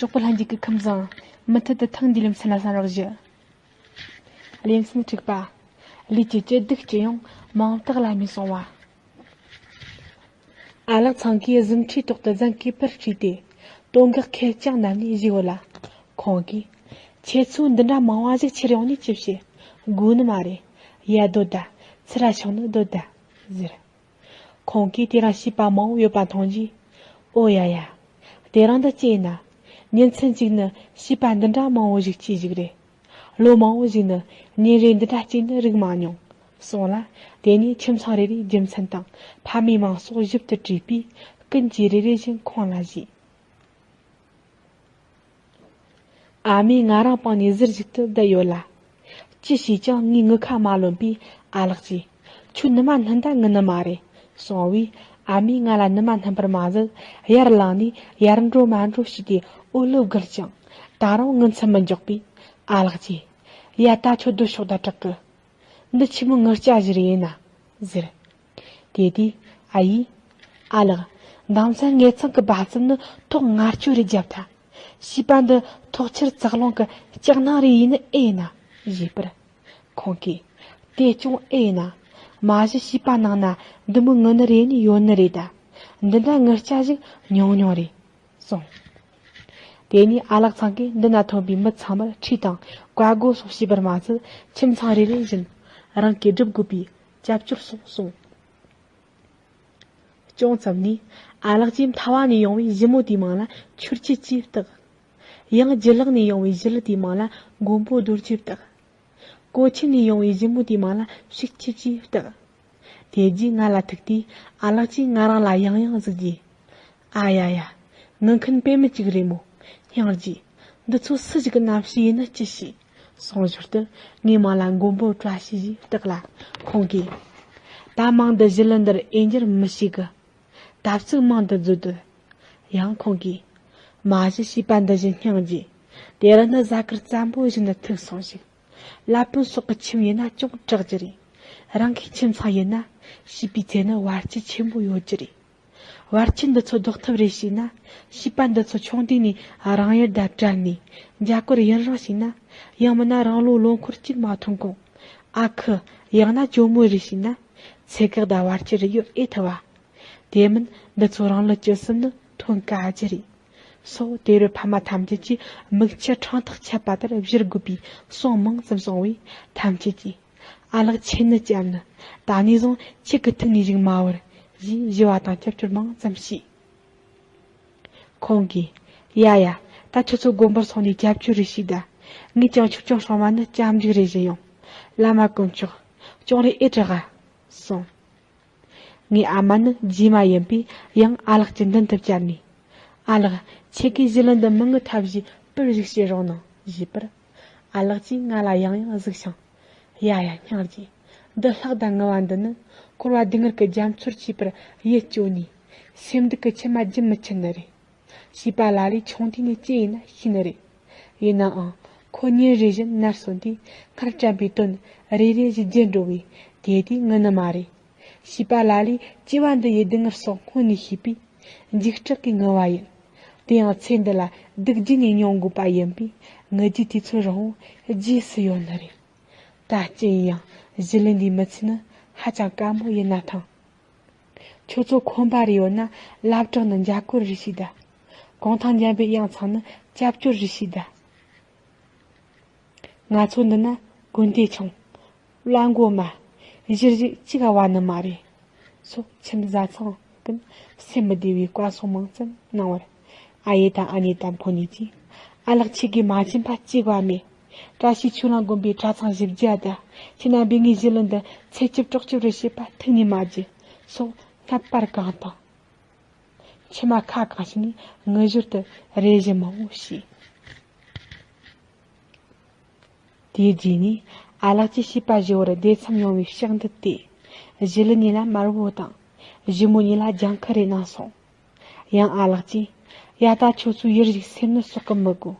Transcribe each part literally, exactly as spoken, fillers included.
གྲོགས་པོ་ལྷན་རྒྱས་ཀྱི་ཁམས་བཟང་། མུ་མཐུད་དུ་ཐེངས་འདིའི་ལེ་ཚན་ལ་གསན་རོགས་ཞུ། ལེ་ཚན་དྲུག་པ། ལུས་ཀྱི་སྐྱིད་སྡུག་སྤྱི་ཡོངས་མིང་རྟགས་ལ་མི་སོང་བ། ཨ་ལགས་ཚང་གིས་གཟིམ་ཁྲིའི་ཐོག་ཏུ་གཟན་གོས་པར་བཀྲུས་ཏེ། དོན་དག་ཁེར་རྐྱང་བསྣམས་ནས་བཞུགས་ཡོད་ལ། ཁོང་གིས། ཁྱེད་ཚོས་འདི་འདྲ་མང་བ་ཞིག་ཁྱེར་ཡོང་ནས་ཅི་བྱེད། དགོས་ནི་མ་རེད། ཡར་སྡོད་ད། ཚུར་ར་ཕྱོགས་ནས་སྡོད་ད། ཟེར། ཁོང་གིས་དེ་རིང་བྱིས་པ་མང་བོ་ཡོད་པ་མཐོང་རྗེས། ཨོ་ཡ་ཡ། དེ་རིང་འདི་ཅི་ཡིན་ན། ཉིན་མཚན་གཅིག་ནི་བྱིས་པ་འདི་འདྲ་མང་བོ་ཞིག་སྐྱེས་བཞག་རེད། ལོ་མང་བོ་ཞིག་ནི་ཉིན་རེ་འདི་འདྲ་སྐྱེས་ནི་རིག་མ་མྱོང་། སོང་ལ། དེ་ནས་ཁྱིམ་ཚང་རེ་རེའི་རྒྱུ་མཚན་དང་ཕ་མའི་མིང་སོགས་ཞིབ་ཏུ་བྲིས་པས་ཀུན་གྱིས་རེ་རེ་བཞིན་ཁོང་ལ་བཞེས། ཨ་མས་ང་རང་སྤངས་ནས་ཟུར་ཞིག་ཏུ་བསྡད་ཡོད་ལ། ཅི་བྱས་ཀྱང་ངའི་ངུ་ཁ་མ་ལོན་པས་ཨ་ལགས་ཀྱིས། ཁྱོད་ནུ་མ་སྣུན་ད་ངུ་ནི་མ་རེད། གསུངས་པས་ཨ་མས་ང་ལ་ནུ་མ་སྣུན་པར་མ་ཟད། ཡར་ལངས་ནས་ཡར་འགྲོ་མར་འགྲོ་བྱས་ཏེ་འོ་ལོ་བསྒུལ་ཅིང་། ད་རུང་ངུ་མཚམས་མི་འཇོག་པས་ཨ་ལགས་ཀྱིས། ཡ་ད་ཁྱོད་སྡོད་ཤོག་ད་དྲག་གི། འདི་ཆི་མོ་ངུ་སྐྱ་ཞིག་རེད་ཡིན་ན། ཟེར། དེ་དུས་ཨ་ཡིས། ཨ་ལགས། མདང་ཚན་ངེད་ཚང་གི་སྦ་རྩམ་ནི་ཐོག་ལྔ་བཅུ་རེ་བརྒྱབ་ཐལ། བྱིས་པ་འདི་ཐོག་ཆར་ཙག་རླུང་གི་ལྕགས་སྣང་རེ་ཡིན་ནི་ཨེ་ཡིན་ན། ཞུས་པར། ཁོང་གིས། དེ་ཅུང་ཨེ་ཡིན་ན། མ་གཞི་བྱིས་པ་ནང་ན་འདི་མོ་ངུ་ནི་རེ་ནི་ཡོད་ནི་རེད་ད། འདི་འདྲ་ངུ་སྐྱ་ཞིག་ཉུང་ཉུང་རེད། གསུངས། དེ་ནས་ཨ་ལགས་ཚང་གིས་འདི་ན་ཐོན་པའི་མི་ཚང་མར་ཁྲིད་དང་བཀའ་བསྒོ་སོགས་བྱས་པར་མ་ཟད། ཁྱིམ་ཚང་རེ་རེ་བཞིན་རང་གིས་སྒྲུབ་དགོས་པའི་སྐྱབས་བཅོལ་སོགས་གསུངས། ཅུང་ཙམ་ནས་ཨ་ལགས་ཀྱིས་མཐའ་བ་ནས་ཡོང་བའི་ཞི་མོ་དེའི་མིང་ལ་ཆོས་སྐྱིད་ཅེས་བཏགས། ཡང་རྒྱུ་ལག་ནས་ཡོང་བའི་ཞི་ལི་དེའི་མིང་ལ་མགོན་པོ་རྡོ་རྗེས་བཏགས། གོ་ཆེན་ནས་ཡོང་བའི་ཞི་མོ་དེའི་མིང་ལ་ཕྱུག་སྐྱིད་ཅེས་བཏགས། དེ་རྗེས་ང་ལ་ཐུག་དུས་ཨ་ལགས་ཀྱིས་ང་རང་ལ་ཡང་ཡང་གཟིགས་རྗེས། ཨ་ཡ་ཡ། ངུ་མཁན་དཔེ་མི་གཅིག་རེད་མོ། སྙིང་རྗེ། འདི་ཚོ་སུ་ཞིག་གི་རྣམ་ཤེས་ཡིན་ན་ཅི་ཤེས། གསུངས་ཞོར་དུ་ངའི་མིང་ལ་མགོན་པོ་བཀྲ་ཤིས་ཞེས་བཏགས་ལ། ཁོང་གིས། ད་མིང་འདི་ཞི་ལི་འདིར་དབྱེ་འགྱུར་མི་ཤེས་གི། ད་ཚིག་མིང་འདི་བརྗོད་དུས། ཡང་ཁོང་གིས། མ་གཞི་བྱིས་པ་འདི་བཞིན་སྙིང་རྗེ། དེ་རིང་ནི་གཟའ་སྐར་བཙན་པོ་ཞིག་ནས་ཐུག་སོང་ཞིག། བླ་དཔོན་སོགས་ཀྱི་ཁྱིམ་ཡིན་ན་ཅུང་དྲག་རྒྱུ་རེད། རང་གི་ཁྱིམ་ཚང་ཡིན་ན་བྱིས་པའི་ཚེ་ནི་བར་ཆད་ཆེན་པོ་ཡོད་རྒྱུ་རེད། བར་ཆད་འདི་ཚོ་ཟློག་ཐབས་རེ་བྱས་ན། བྱིས་པ་འདི་ཚོ་ཆུང་དུས་ནས་རང་ཡུལ་དང་བྲལ་ནས་མཇལ་སྐོར་ཡུན་རིང་བྱས་ན། ཡང་མིན་ན་རང་ལོ་ལོ་འཁོར་གཅིག་མ་ཐོན་གོང་། ཨ་ཁུ། ཡང་ན་ཇོ་མོ་རེ་བྱས་ན། ཚེ་གེགས་དང་བར་ཆད་རེ་ཡོད་ཨེ་ཐུབ་བ། དེ་མིན་འདི་ཚོ་རང་ལོ་བཅུ་གསུམ་ནི་ཐོན་དཀའ་རྒྱུ་རེད། སོགས་དེ་རུ་ཕ་མ་ཐམས་ཅད་ཀྱིས་མིག་ཆུ་ཕྲེང་ཐག་ཆད་པ་ལྟར་བཞུར་དགོས་པའི་གསུང་མང་ཙམ་གསུངས་པས་ཐམས་ཅད་ཀྱིས། ཨ་ལགས་ཁྱེད་ནི་སྐྱབས་ནི། ད་ནས་བཟུང་ཁྱེད་ཀྱི་ཐུགས་ནས་བཞུགས་མ་བར། ཞེས་ཞུ་བ་དང་སྐྱབས་བཅོལ་མང་ཙམ་བྱས། ཁོང་གིས། ཡ་ཡ། ད་ཁྱོད་ཚོ་དགོན་པར་སོང་ནས་སྐྱབས་བཅོལ་རེ་བྱས་ད། ངས་ཀྱང་ཆོས་སྐྱོང་སྲུང་མ་ནི་སྐྱབས་འཇུག་རེ་བྱིན་ཡོང་། བླ་མ་དཀོན་མཆོག་ཅུང་རེ་ཨེ་དྲག་ག་གསུངས། ངའི་ཨ་མ་ནི་རྗེས་མ་ཡིན་པས་ཡང་ཨ་ལགས་ཀྱི་མདུན་དུ་བཅར་ནས། ཨ་ལགས། ཁྱེད་ཀྱིས་ཞི་ལི་འདི་མི་ངུ་ཐབས་ཤིག་པར་ཞིག་བྱེད་རོགས་གནང་ཞུས་པར། ཨ་ལགས་ཀྱིས་ང་ལ་ཡང་ཡང་གཟིགས་ཤིང་། ཡ་ཡ་སྙིང་རྗེ། འདི་ལྷག་དང་ངུ་བ་འདི་ནི་འཁོར་བ་སྡུག་བསྔལ་གྱི་རྒྱ་མཚོར་སྐྱེས་པར་ཡིད་སྐྱོ་ནས། སེམས་སྡུག་གི་མཆི་མ་རྒྱུན་མི་ཆད་ནི་རེད། བྱིས་པ་ལ་ལས་ཆུང་དུས་ནས་སྐྱེས་ཡིན་ན་ཤེས་ནི་རེད། ཡིན་ནའང་ཁོ་ཉིན་རེ་བཞིན་ནར་སོན་དུས་སྔར་དྲན་པའི་དོན་རེ་རེ་བཞིན་བརྗེད་འགྲོ་བས་དེ་དུས་ངུ་ནི་མ་རེད། བྱིས་པ་ལ་ལས་སྐྱེ་བ་འདི་ཡི་སྡུག་བསྔལ་སོགས་སྔོན་ནས་ཤེས་པས། འཇིགས་སྐྲག་གིས་ངུ་བ་ཡིན། དེ་ཡང་ཚེ་འདི་ལ་སྡུག་བརྒྱུད་ནས་མྱོང་དགོས་པ་ཡིན་པས་ངུ་རྒྱུའི་དུས་ཚོད་རིང་བོ་རྗེས་སུ་ཡོད་ནི་རེད། ད་ཅི་ཡིན་ཡང་ཞི་ལི་འདིའི་མི་ཚེ་ནི་ཧ་ཅང་དཀའ་མོ་ཡིན་ན་ཐང་། ཁྱོད་ཚོ་ཁོམ་པ་རེ་ཡོད་ན་བླ་བྲང་ནས་མཇལ་སྐོར་རེ་བྱོས་དང་། གུང་ཐང་འཇམ་པའི་དབྱངས་ཚང་ནས་སྐྱབས་བཅོལ་རེ་བྱོས་དང་། ང་ཚོ་འདི་ན་དགོན་སྡེ་ཆུང་། བླ་མགོ་མ། གཞིས་བཞུགས་གཅིག་ག་བ་ནི་མ་རེད། སོགས་ཁྱིམ་བཟའ་ཚང་ཀུན་སེམས་མི་བདེ་བའི་བཀའ་གསུང་མང་ཙམ་གནང་བར། ཨ་ཡེ་དང་ཨ་ནེ་དང་ཕོ་ཉིད་ཀྱིས། ཨ་ལགས་ཁྱེད་ཀྱིས་མ་མཁྱེན་པ་གཅིག་བ་མེད། བཀྲ་ཤིས་ཆོས་གླིང་དགོན་པའི་གྲྭ་ཚང་བཞི་བརྒྱ་དང་། ཁྱེད་རྣམ་པས་ངའི་ཞི་ལི་འདི་འཚེ་སྐྱོབ་སྲོག་སྐྱོབ་རེ་བྱེད་པ་ཐུགས་ནས་མ་བརྗེད། སོགས་སྔ་པར་གང་དང་། མཆི་མ་ཁ་གང་ཞིག་ནས་ངུ་ཞོར་དུ་རེ་ཞིག་མང་བོ་བྱས། དེའི་རྗེས་ནས་ཨ་ལགས་ཀྱིས་བྱིས་པ་བཞི་བོར་བདེ་མཚམས་ཡོང་བའི་ཕྱག་འདི་སྟེ། ཞི་ལི་གཉིས་ལ་དམར་བོ་དང་། ཞི་མོ་གཉིས་ལ་ལྗང་ཁུ་རེ་གནང་སོང་། ཡང་ཨ་ལགས་ཀྱིས། ཡ་ད་ཁྱོད་ཚོས་ཡུལ་ཞིག་སེམས་ནི་གསོག་གི་མི་དགོས།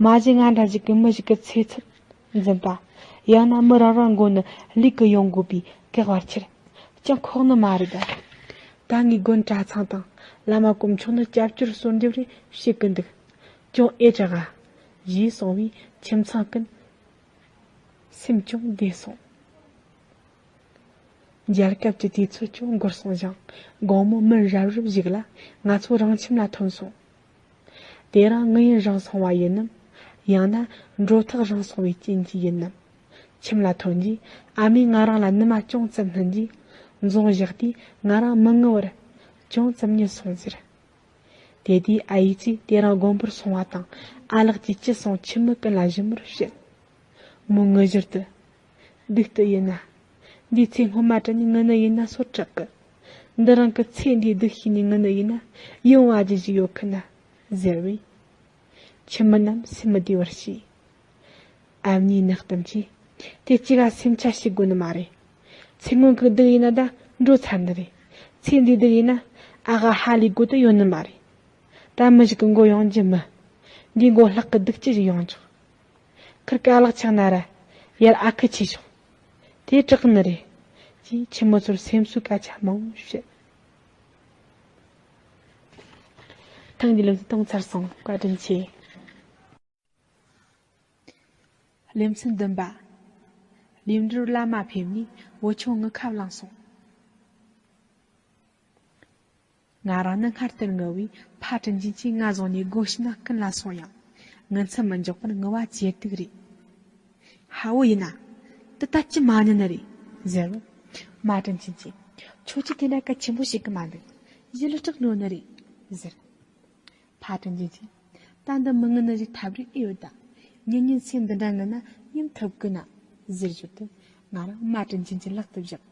མ་གཞི་ང་འདྲ་ཞིག་གི་མི་ཞིག་གི་ཚེ་ཚད་འཛིན་པ། ཡང་ན་མི་རང་རང་མགོ་ནས་ལུས་ཀྱི་ཡོང་དགོས་པའི་གེགས་བར་ཆད་ཅང་ཁོག་ནི་མ་རེད་ད། ད་ངའི་དགོན་གྲྭ་ཚང་དང་བླ་མ་དཀོན་མཆོག་ནི་སྐྱབས་བཅོལ་གསོལ་འདེབས་རེ་བྱེད་ཀྱི་འདུག། ཅུང་ཨེ་དྲག་ག་ཞེས་གསུངས་པས་ཁྱིམ་ཚང་ཀུན་སེམས་ཅུང་བདེ་སོང་། མཇལ་སྐབས་ཀྱི་དུས་ཚོད་ཀྱང་འགོར་སོང་ཞིང་། དགོང་མོ་མི་རབ་རིབ་ཞིག་ལ་ང་ཚོ་རང་ཁྱིམ་ལ་ཐོན་སོང་། དེ་རིང་ངུ་ཡོན་རང་སོང་བ་ཡིན་ནམ། ཡང་ན་འགྲོ་ཐག་རིང་སོང་བའི་རྐྱེན་གྱིས་ཡིན་ནམ། ཁྱིམ་ལ་ཐོན་རྗེས་ཨ་མས་ང་རང་ལ་ནུ་མ་ཅུང་ཙམ་བསྣུན་རྗེས། འཛོང་བཞག་དུས་ང་རང་མི་ངུ་བར་ཅུང་ཙམ་ཉལ་སོང་ཟེར། དེ་དུས་ཨ་ཡེ་གིས་དེ་རིང་དགོན་པར་སོང་བ་དང་ཨ་ལགས་ཀྱིས་ཅི་གསུངས་ཁྱིམ་མི་ཀུན་ལ་ཞིབ་མོར་བཤད། མོ་ངུ་ཞོར་དུ། སྡུག་ཏུ་ཡིན་ན། འདིའི་ཚེ་སྔོན་མ་དྲན་ནས་ངུ་ནི་ཡིན་ན་སོར་དྲག་གི། འདི་རང་གི་ཚེ་འདིའི་སྡུག་ཤེས་ནས་ངུ་ནི་ཡིན་ན་ཡོང་བ་ཅི་ཞིག་ཡོད་ཁི་ན། ཟེར་བས། ཁྱིམ་མི་རྣམས་སེམས་མི་བདེ་བར་བྱས། ཨ་མྱེས་ནག་གཏམ་གྱིས། དེ་གཅིག་ག་སེམས་ཆགས་བྱེད་དགོས་ནི་མ་རེད། ཚེ་སྔོན་གྱི་སྡུག་ཡིན་ན་ད་འགྲོ་ཚར་ནི་རེད། ཚེ་འདིའི་སྡུག་ཡིན་ན་ཨ་ག་ཧ་ལས་དགོས་དུ་ཡོད་ནི་མ་རེད། ད་མི་ཞིག་གི་མགོ་ཡོང་རྒྱུ་མི། འདིའི་མགོ་ལྷག་གི་སྡུག་ཅི་ཞིག་ཡོང་ཆོག་ཁིར་ཀ་ལག་ཆགས་ན་ར་ཡར་ཨ་ཁུ་ཆེ་ཤོག་དེ་དྲག་ནི་རེད། ཅེས་ཁྱིམ་མི་ཚོར་སེམས་གསོའི་སྐད་ཆ་མང་བོ་བཤད། ཐེངས་འདིའི་ལེ་ཚན་གཏོང་ཚར་སོང་། བཀའ་དྲིན་ཆེ། ལེ་ཚན་བདུན་པ། ལིའུ་འབྲུག་བླ་མ་ཕེབས་ནས་བུ་ཆུང་ངུ་ཁ་བླངས་སོང་། ང་རང་ནི་སྔར་ལྟར་ངུ་བས་ཕ་དྲིན་ཅན་གྱིས་ང་བཟུང་ནས་སྒོ་ཕྱི་ན་ཀུན་ལ་སོང་ཡང་ངུ་མཚམས་མི་འཇོག་པར་ངུ་བ་ཇེ་སྡུག་རེད། ཧ་བོ་ཡིན་ན། འདི་ལྟ་ཅི་མ་ཉན་ནི་རེད། ཟེར་བར། མ་དྲིན་ཅན་གྱིས། ཁྱོད་ཀྱིས་དེ་འདྲ་གལ་ཆེན་པོ་བྱེད་ཀྱི་མ་འདུག་ཞི་ལུ་སྐྲག་འགྲོ་ནི་རེད། ཟེར། ཕ་དྲིན་ཅན་གྱིས། ད་འདི་མི་ངུ་ནི་ཞིག་ཐབས་རེ་ཨེ་ཡོད་ད། ཉིན་ཉིན་སེམས་འདི་འདྲ་ངུ་ན་ཉན་ཐུབ་ཀི་ན། ཟེར་ཞོར་དུ་ང་རང་མ་དྲིན་ཅན་གྱི་ལག་ཏུ་བཞག་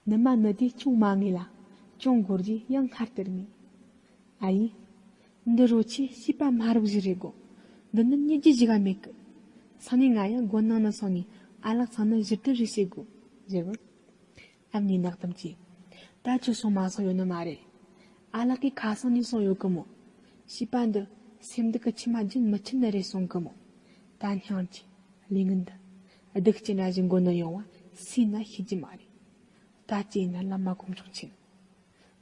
ནུ་མ་ནུ་དུས་ཅུང་མ་ངུས་ལ། ཅུང་འགོར་རྗེས་ཡང་སྔར་ལྟར་ངུས། ཨ་ཡེ། འདི་རོ་ཆེ་བྱིས་པ་མ་རབས་ཞིག་རེད་གོ། འདི་ནི་ཉིད་ཀྱི་ཞིག་ག་མེད་གི། སང་ཉིན་ང་ཡང་སྒོ་ནང་ན་སོང་ངས་ཨ་ལགས་ཚང་ནི་ཞིབ་ཏུ་རེ་བྱེད་དགོས། ཟེར་བར། ཨ་མྱེས་ནག་གཏམ་གྱིས། ད་ཁྱོད་སོང་མ་སོང་ཡོད་ནི་མ་རེད། ཨ་ལགས་ཀྱིས་ཁ་སང་ནས་སོང་ཡོད་གི་མོ། བྱིས་པ་འདི་སེམས་སྡུག་གི་མཆི་མ་རྒྱུན་མི་ཆད་ནི་རེད་གསུང་གི་མོ། ད་སྙིང་རྗེ། ལས་ངན་འདི། སྡུག་ཅན་འདྲ་ཞིག་མགོ་ནས་ཡོང་བ་སུས་ན་ཤེས་ཀྱི་མ་རེད། ད་ཅི་ཡིན་ན་བླ་མ་དཀོན་མཆོག་མཁྱེན།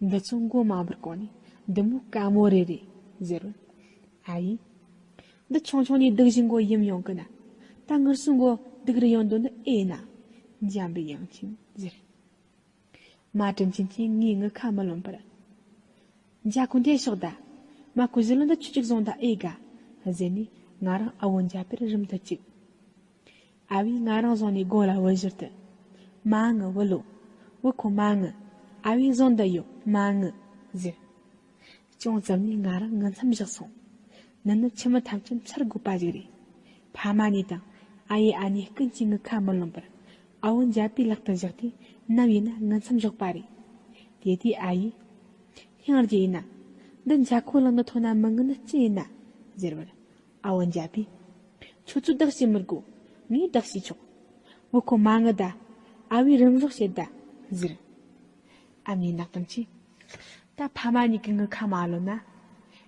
འདི་ཚོ་མགོ་མ་འབུར་གོང་ནས་འདི་མོ་དཀའ་མོ་རེ་རེད་ཟེར་བར། ཨ་ཡེ། འདི་ཆུང་ཆུང་ནས་སྡུག་ཅིག་མགོ་ཡིམ་ཡོང་གི་ན། ད་ངར་སོང་མགོ་སྡུག་རེ་ཡོང་དོན་འདི་ཨེ་ཡིན་ན། འཇམ་པའི་དབྱངས་ཅན་ཟེར། མ་དྲིན་ཅན་གྱིས་ངའི་ངུ་ཁ་མི་ལོན་པར། འཇའ་ཁུ་འདྲེ་ཤོག་ད། མ་ཁུ་ཞི་ལུ་འདི་ཆུ་གཅིག་བཟུང་ད་ཨེ་དགའ། ཟེར་ནས་ང་རང་ཨ་བོ་འཇའ་པེར་རུམ་དུ་བཅུག་ཨ་བས་ང་རང་བཟུང་ནས་སྒོ་ལ་བུད་ཞོར་དུ། མ་ངུ་བུ་ལོ། བུ་ཁོ་མ་ངུ། ཨ་བས་བཟུང་ད་ཡོད་མ་ངུ། ཟེར། ཅུང་ཙམ་ནས་ང་རང་ངུ་མཚམས་བཞག་སོང་། འདི་ནི་ཁྱིམ་མི་ཐམས་ཅད་འཚར་དགོས་པ་ཞིག་རེད། ཕ་མ་གཉིས་དང་ཨ་ཡེ་ཨ་ནེ་ཀུན་གྱིས་ངུ་ཁ་མི་ལོན་པར་ཨ་བོ་འཇའ་པེའི་ལག་ཏུ་བཞག་སྟེ་ནམ་ཡིན་ན་ངུ་མཚམས་འཇོག་པ་རེད། དེ་དུས་ཨ་ཡེས། སྙིང་རྗེ་ཡིན་ན། འདི་འཇའ་ཁུ་ལག་ནས་ཐོན་ན་མི་ངུ་ནི་ཅི་ཡིན་ན། ཟེར་བར། ཨ་བོ་འཇའ་པེས། ཁྱོད་ཚོས་བདག་བྱེད་མི་དགོས། ངས་བདག་བྱེད་ཆོག་བུ་ཁོ་མ་ངུ་ད། ཨ་བས་རིམ་གྲོ་བྱེད་ད། ཟེར། ཨ་མྱེས་ནག་གཏམ་གྱིས། ད་ཕ་མ་གཉིས་ཀྱི་ངུ་ཁ་མ་ལོན་ན།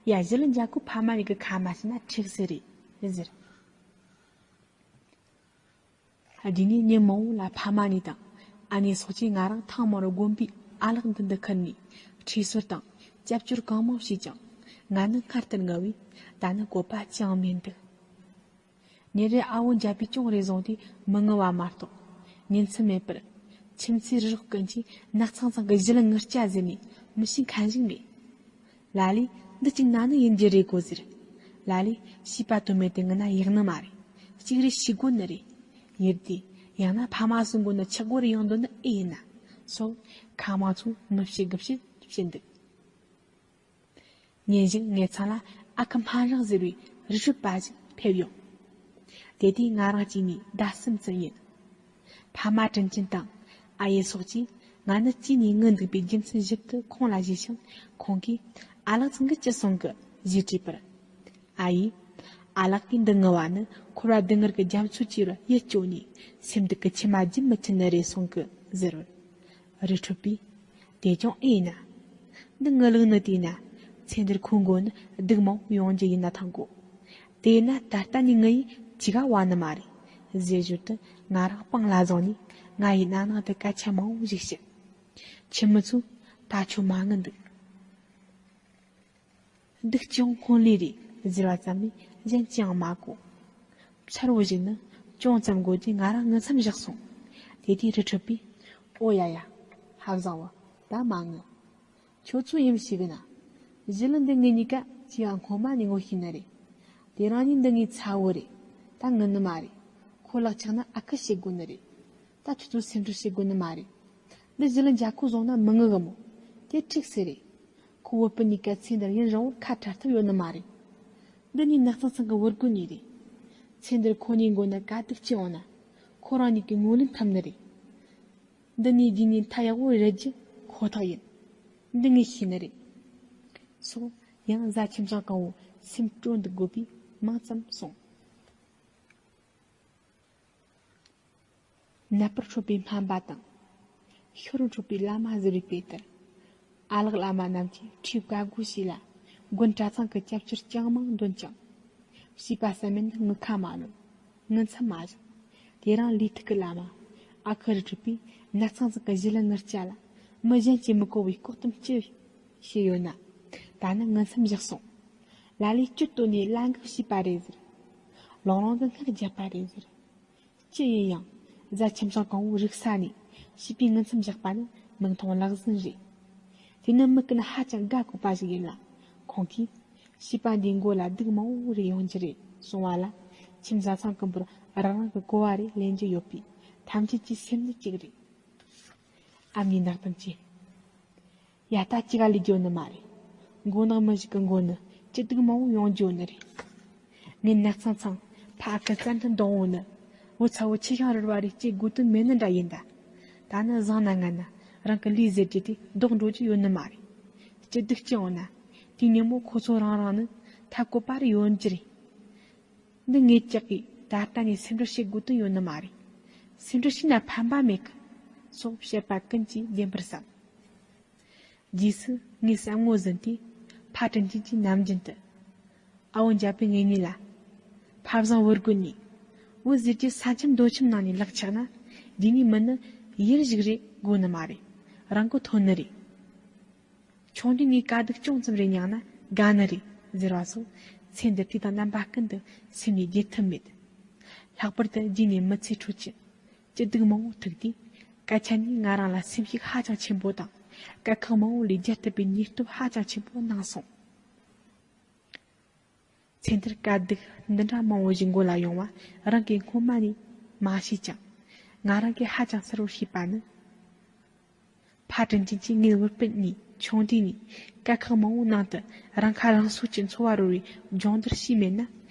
ཡ་ཞི་ལུ་འཇའ་ཁུ་ཕ་མ་གཉིས་ཀྱི་ཁ་མ་བྱིན་ན་འགྲིག་ས་རེད། ཟེར། དེ་ནས་ཉིན་མང་པོ་ལ་ཕ་མ་གཉིས་དང་ཨ་ནེ་སོགས་ཀྱིས་ང་རང་ཐེངས་མང་པོར་དགོན་པའི་ཨ་ལགས་མདུན་དུ་ཁུར་ནས་ཁྲིད་གསོལ་དང་སྐྱབས་བཅོལ་གང་མང་བྱས་ཀྱང་ང་ནི་སྔར་ལྟར་ངུ་བས་ད་ནི་བཀོད་པ་ཅང་མེད་འདུག་ཉིན་རེར་ཨ་བོ་འཇའ་པེས་ཅུང་རེ་བཟུང་སྟེ་མི་ངུ་བ་མ་གཏོགས་ཉིན་མཚན་མེད་པར་ཁྱིམ་མཚེས་རི་རོགས་ཀུན་གྱིས་ནགས་ཚང་ཚང་གི་ཞི་ལུ་ངུ་སྐྱ་ཟེར་ནས་མི་ཤེས་མཁན་ཞིག་མེད། ལ་ལས་འདི་གཅིག་ན་ནི་ཡིན་རྒྱུ་རེད་གོ་ཟེར། ལ་ལས་བྱིས་པ་དོན་མེད་དུ་ངུ་ན་ཡག་ནི་མ་རེད། གཅིག་རེ་ཤེས་དགོས་ནི་རེད། ཡིན་དུས་ཡང་ན་ཕ་མ་གསུམ་པོ་ནི་ཆག་སྒོ་རེ་ཡོང་དོན་ནི་ཨེ་ཡིན་ན། སོགས་ཁ་མང་ཚོ་མི་བཤད་དགུ་བཤད་བཤད་འདུག་ཉིན་ཞིག་ངེད་ཚང་ལ་ཨ་ཁུ་སྨན་རང་ཟེར་བའི་རི་ཁྲོད་པ་ཞིག་ཕེབས་ཡོང་། དེ་དུས་ང་རང་གཅིག་ནས་ཟླ་གསུམ་ཙམ་ཡིན། ཕ་མ་དྲིན་ཅན་དང་ཨ་ཡེ་སོགས་ཀྱིས་ང་ནི་གཅིག་ནས་ངུ་འདུག་པའི་རྒྱུ་མཚན་ཞིབ་ཏུ་ཁོང་ལ་ཞུས་ཤིང་ཁོང་གིས་ཨ་ལགས་ཚང་གིས་ཅི་གསུང་གི་ཞེས་དྲིས་པར། ཨ་ཡེས། ཨ་ལགས་ཀྱིས་འདི་ངུ་བ་ནི་འཁོར་བ་སྡུག་བསྔལ་གྱི་རྒྱ་མཚོ་བཅུ་རུ་ཡིད་སྐྱོ་ནས་སེམས་སྡུག་གི་མཆི་མ་རྒྱུན་མི་ཆད་ནི་རེད་གསུང་གི་ཟེར་བར། རི་ཁྲོད་པས། དེ་ཀྱང་ཨེ་ཡིན་ན། འདི་ངུ་ལུགས་ནི་དེས་ན། ཚེ་འདིར་ཁོའི་མགོ་ནི་སྡུག་མང་ཡོང་རྒྱུ་ཡིན་ན་ཐང་གོ། དེས་ན་ད་ལྟ་ནས་ངུ་ཡིས་ཅི་ག་བ་ནི་མ་རེད། ཟེར་ཞོར་དུ་ང་རང་སྤང་ལ་བཟུང་ནས་ང་ཡི་རྣ་ནང་དུ་སྐད་ཆ་མང་བོ་ཞིག་བཤད། ཁྱིམ་མི་ཚོས་ ད་ཁྱོད་མ་ངུ་འདུག་འདུག་ཅི་ཡང་སྔོན་ལས་རེད་ཟེར་བ་ཙམ་ལས་གཞན་ཅི་ཡང་མ་གོ། ཕྱར་བོ་ཞིག་ནི་ཅུང་ཙམ་འགོར་རྗེས་ང་རང་ངུ་མཚམས་བཞག་སོང་། དེ་དུས་རི་ཁྲོད་པས། ཨོ་ཡ་ཡ། ཧ་བཟང་བ། ད་མ་ངུ། ཁྱོད་ཚོ་ཡིན་ཞིག་ན། གཞི་ལ་འདི་ངེད་གཉིས་ཀ་ཅི་ཡང་སྔོན་མ་ནས་ངོ་ཤེས་ནི་རེད། དེ་རིང་ནི་འདི་ངའི་ཚ་བོ་རེད། ད་ངུ་ནི་མ་རེད། ཁོ་ལག་ཆགས་ན་ཨ་ཁུ་བྱེད་དགོས་ནི་རེད། ད་ཁྱོད་ཚོ་སེམས་ཁྲལ་བྱེད་དགོས་ནི་མ་རེད། འདི་གཞི་ལ་འཇའ་ཁུ་བཟུང་ན་མི་ངུ་གི་མོ། དེ་ཁྲིག་སེ་རེད། ཁོ་བུ་སྤུན་གཉིས་ཀ་ཚེ་འདིར་ཡུན་རིང་བོར་ཁ་བྲལ་ཐུབ་ཡོད་ནི་མ་རེད། འདི་ནི་ནགས་ཚང་ཚང་གི་བུ་རྒོད་གཉིས་རེད། ཚེ་འདིར་ཁོ་གཉིས་མགོ་ན་དཀའ་སྡུག་ཅི་ཡོང་ན། ཁོ་རང་ཉིད་ཀྱིས་ངོས་ལེན་ཐུབ་ནི་རེད། འདི་ནས་རྗེས་ནས་མཐའ་ཡག་པོ་རེད་རྒྱུ་ཁོ་ཐག་ཡིན། འདི་ངས་ཤེས་ནི་རེད། སོགས་ཡང་གཟའ་ཁྱིམ་ཚང་གང་བོ་སེམས་སྤྲོ་འདུག་དགོས་པས་མང་ཙམ་གསུངས། ནད་པར་འཕྲོད་པའི་སྨན་པ་དང་། ཤི་རུ་འཕྲོད་པའི་བླ་མ་ཟེར་བའི་དཔེ་ལྟར། ཨ་ལགས་བླ་མ་རྣམས་ཀྱིས་ཁྲིད་བཀའ་བསྒོ་བྱས་ལ། དགོན་གྲྭ་ཚང་གི་སྐྱབས་འཆར་ཅང་མང་འདོན་ཀྱང་། བྱིས་པ་བསམ་མེད་ངུ་ཁ་མ་ལོན། ངུ་མཚམས་མ་བཞག་དེ་རིང་ལུས་ཐུག་གི་བླ་མ། ཨ་ཁུ་རི་ཁྲོད་པས་ནགས་ཚང་ཚང་གི་གཞི་ལ་ངུར་སྐྱ་ལ། མི་གཞན་གྱིས་མི་གོ་བའི་ལྐོག་གཏམ་ཅི་བཤད་ཡོད་ན། ད་ནི་ངུ་མཚམས་བཞག་སོང་། ལ་ལས་སྐྱིད་དོ་ནས་ལ་འགུག་བྱས་པ་རེད་ཟེར། ལོང་ལོང་གི་སྔགས་བརྒྱབ་པ་རེད་ཟེར། ཅི་ཡིན་ཡང་། གཟའ་ཁྱིམ་ཚང་གང་བོ་རིག་ས་ནས་བྱིས་པའི་ངུ་མཚམས་བཞག་པ་ནི་མིག་མཐོང་ལག་ཟིན་རེད། དེ་ནི་མི་ཀུན་ཧ་ཅང་དགའ་དགོས་པ་ཞིག་ཡིན་ལ། ཁོང་གིས། བྱིས་པ་འདིའི་མགོ་ལ་སྡུག་མང་བོ་རེ་ཡོང་རྒྱུ་རེད་གསུང་བ་ལ། ཁྱིམ་བཟའ་ཚང་ཀུན་པོར་རང་རང་གི་གོ་བ་རེ་ལེན་རྒྱུ་ཡོད་པས་ཐམས་ཅད་ཀྱི་སེམས་ནི་གཅིག་རེད། ཨ་མྱེས་ནག་དམ་ཅན། ཡ་ད་ཅི་ག་ལས་རྒྱུ་ནི་མ་རེད། མགོ་ནག་མི་ཞིག་གི་མགོ་ནི་སྐྱིད་སྡུག་མང་བོ་ཡོང་རྒྱུ་ནི་རེད། ངའི་ནགས་ཚང་ཚང་ཕ་ཨ་ཁུ་བཙན་དུ་འདོང་འོང་ནི། བུ་ཚ་བོ་ཆེ་ཞིང་རུལ་བ་རེ་སྐྱེ་དགོས་དོན་མེད་ནི་འདྲ་ཡིན་ད། ད་ནི་བཟང་ན་ངན་ན་རང་གི་ལུས་ཟེར་རྒྱུ་དེ་ལྡོག་འགྲོ་རྒྱུ་ཡོད་ནི་མ་རེད། སྐྱིད་སྡུག་སྐྱེ་འོང་ན་དེའི་ཉིན་མོ་ཁོ་ཚོ་རང་རང་ནི་ཐབས་བཀོད་པ་རེ་ཡོང་རྒྱུ་རེད། འདི་ངས་ཅག་གིས་ད་ལྟ་ནས་སེམས་ཁྲལ་བྱེད་དགོས་དོན་ཡོད་ནི་མ་རེད། སེམས་ཁྲལ་བྱས་ན་ཕན་པ་མེད་གི། སོགས་བཤད་པ་ཀུན་གྱིས་བདེན་པར་བསམ། རྗེས་སུ་ངའི་བསམ་ངོ་ཟིན་ཏེ་ཕ་དྲིན་ཆེན་གྱིས་ནམ་རྒྱུན་དུ། ཨ་བོ་འཇའ་པེ་ངེད་གཉིས་ལ། ཕ་བཟང་བུ་རྒོད་གཉིས། བུ་ཟེར་གྱི་ས་ཁྱིམ་རྡོ་ཁྱིམ་ནང་ནས་ལག་ཆགས་ན། འདི་ནས་མི་ནི་ཡིན་ཞིག་རེད་དགོས་ནི་མ་རེད། རང་གི་ཐོན་ནི་རེད། ཆུང་དུས་ནས་དཀའ་སྡུག་ཅུང་ཙམ་རེ་མྱངས་ན་དགའ་ནི་རེད་ཟེར་བ་སོགས་ཚེ་འདི་དུས་དང་རྣམ་པ་ཀུན་ཏུ་སེམས་ནས་བརྗེད་ཐབས་མེད། ལྷག་པར་དུ་རྗེས་ནས་མི་ཚེ་ཁྲོད་ཀྱི་སྐྱིད་སྡུག་མང་བོ་ཐུག་དུས་སྐད་ཆ་ནི་ང་རང་ལ་སེམས་ཤུགས་ཧ་ཅང་ཆེན་པོ་དང་དཀའ་ཁག་མང་བོ་ལས་རྒྱལ་ཐུབ་པའི་ནུས་སྟོབས་ཧ་ཅང་ཆེན་པོ་གནང་སོང་། ཚེ་འདིར་དཀའ་སྡུག་འདི་འདྲ་མང་བོ་ཞིག་མགོ་ལ་ཡོང་བ་རང་གིས་སྔོན་མ་ནས་མ་ཤེས་ཀྱང་། ང་རང་གིས་ཧ་ཅང་གསལ་བོར་ཤེས་པ་ནི། ཕ་དྲིན་ཆེན་གྱིས་ངའི་བུ་སྤུན་གཉིས་ཆུང་དུས་ནས་དཀའ་ཁག་མང་བོའི་ནང་དུ་རང་ཁ་རང་གསོ་གྱི་འཚོ་བ་རོལ་བའི་སྦྱོང་བརྡར་བྱས་མེད་ན།